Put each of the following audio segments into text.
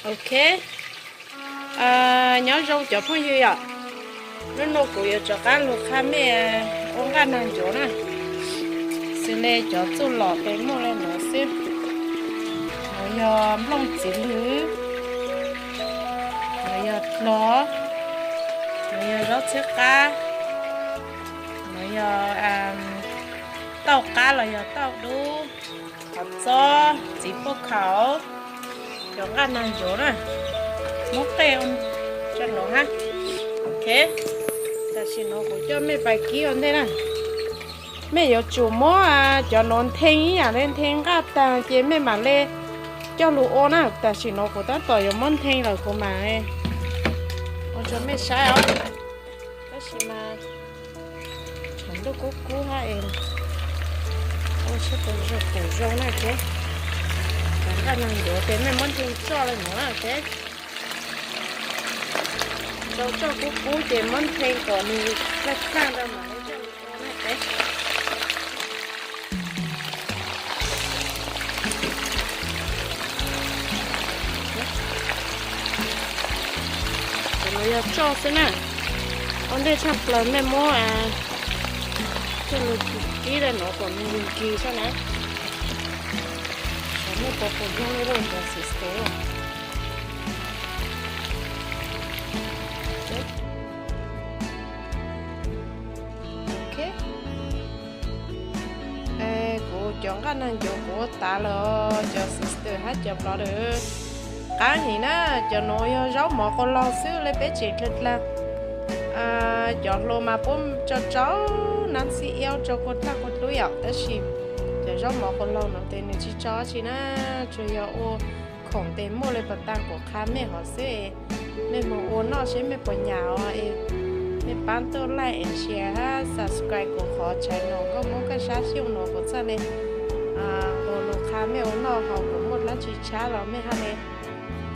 Ok, nyob zoo cov phooj ywg yom. Hnub no kuv yuav rov qab los qha mej ua nqaj nag ncuav na, xws le cov txuj lom tes muaj le nuav xwb. Nuav yog nplooj txiv lwg, nuav yog dlog, nuav yog zaub txhwb qab, nuav yog tauj qab los yog tauj dub, qhov txob, txiv paj khaum, cov nqaj nag ncuav na, muab qej rau nuav hab. Ok, tam sim nuav kuv coj mej pais kib ua ntej na. Mej yuav tsum muab cov nuav nthe ib yam le nthe nqaj taag ces mej mam le coj lug ua na. Tam sim nuav kuv tab tom yuav muab nthe lawm kuv mam ua rau mej saib os. Tab sis mas tshav ntuj kub kub hab es ua seb puas zoo, puas zoo na. Cov nqaj nag ncuav ces mej muab nthe tsoj le nuav na. Rau tsoj kub kub ces muab nthe kom nws plaj plaj rau mam le coj lug ua na. Cov nuav yog tsoj xwb na. Ua ntej tshaj plaws mej muab coj lug kib le nuav kom nws nkig sab na. Saib mej puas pum zoo le cov sister. Ok, kuv cov nqaj nag ncuav kuv ua tas lawm os cov sister hab cov brother. Qaab heev na, cov nuav yog zaub mov qau laug xwb le peb tseem dlawg dlawg. Cov hluas mas puab tso tsau nab xib iab tso kua dlaj kua dlub yom, tab sis cov zaub mov qau laug nuav tes nws tsis tso tsi na, tsuas yog ua khoom tes muaj le pas tag kuv qha mej hov xwb. Mej moog ua noj seb mej puas nyam os. Mej paab tuaj like and share hab subscribe kuv qhov channel Nkauj Moob Kaj Sab Xyooj nuav kuv txhaj le ua lug qha mej ua noj, hos kuv muaj dlaab tsi tshab los mej hab le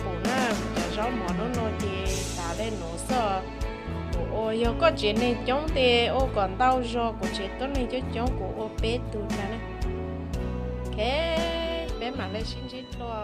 pum na. Cov zaub mov nub nua ces tas le nuav xwb. Kuv ua, yog koj tsev neeg coob tes ua kom ntau zog, kuv tsev tuab neeg coob coob kuv ua peb tug tag na. Ok, peb mam le sib ntsib dlua.